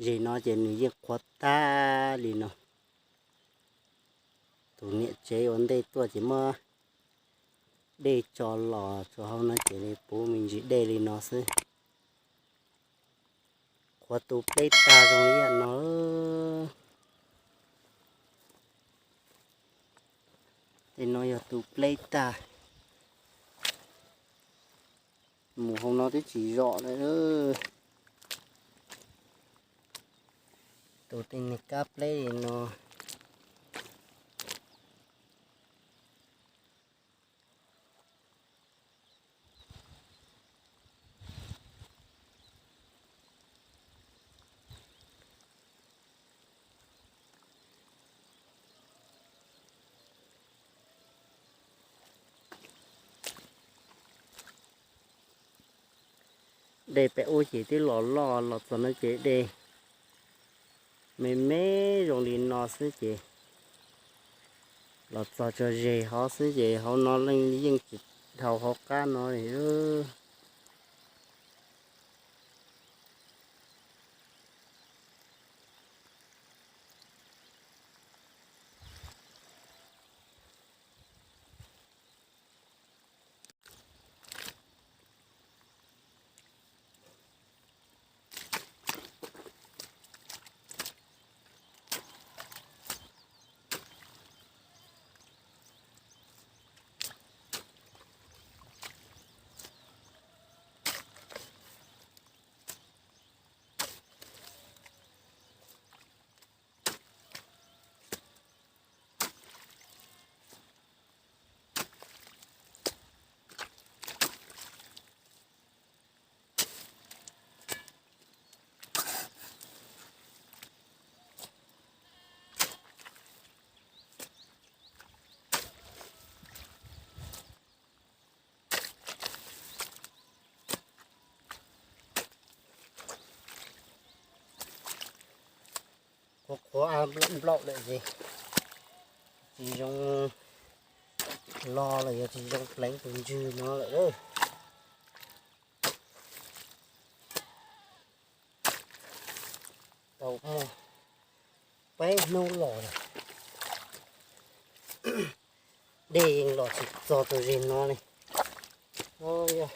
Zeg no ces nws yeej qhuav tag li no. Tus niam tsev ua ntej tuaj ces muab dej tso los tsuas hauv no ces nws puv me ntsis dej li no xwb. Qhuav tu pleb tag zoo li no. Tej no yog tu pleb tag. Mus hauv no twb tsis zom lawm. Tus tej niag kab pleb li no. Dej pem ub ces twb los loj los txog no ces dej me me zoo li no xwb ces los txog tso zeg hov xwb ces hauv no leej yeej tsis dhau hauv qab no li. Qhuav qhuav nplaum lawm ces tsis zoo lo lawm, yog tsis zoo pleev tus ntswg no lawm. Tau muaj peb hnub los lawm, dej yeej los tsis txog tus zeg no li. Yog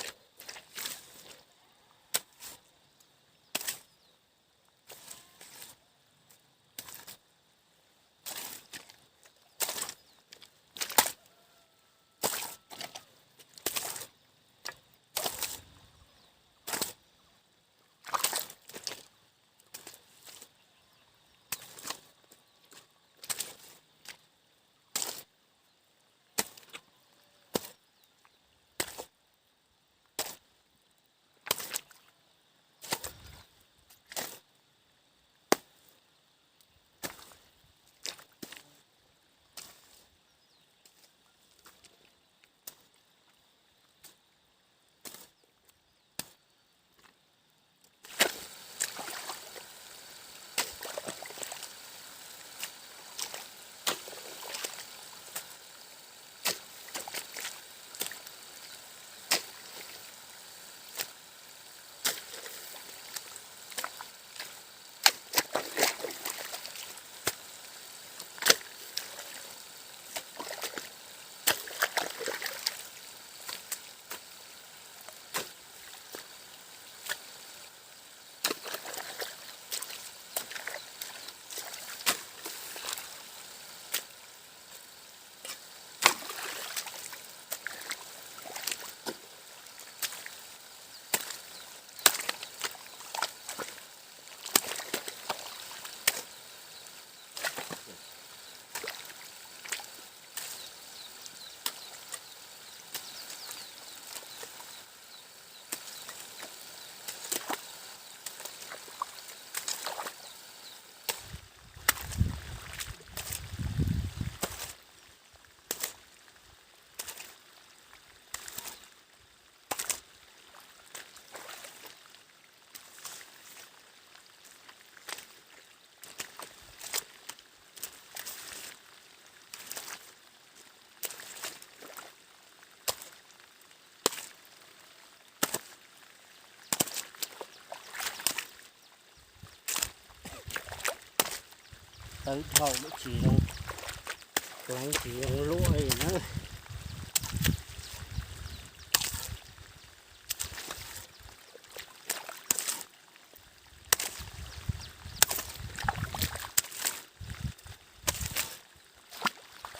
Tawv dhau lawm tsis zoo, pleev tsis zoo luaj li na.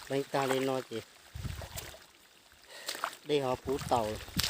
Pleev tag li no ces dej ho puv taus.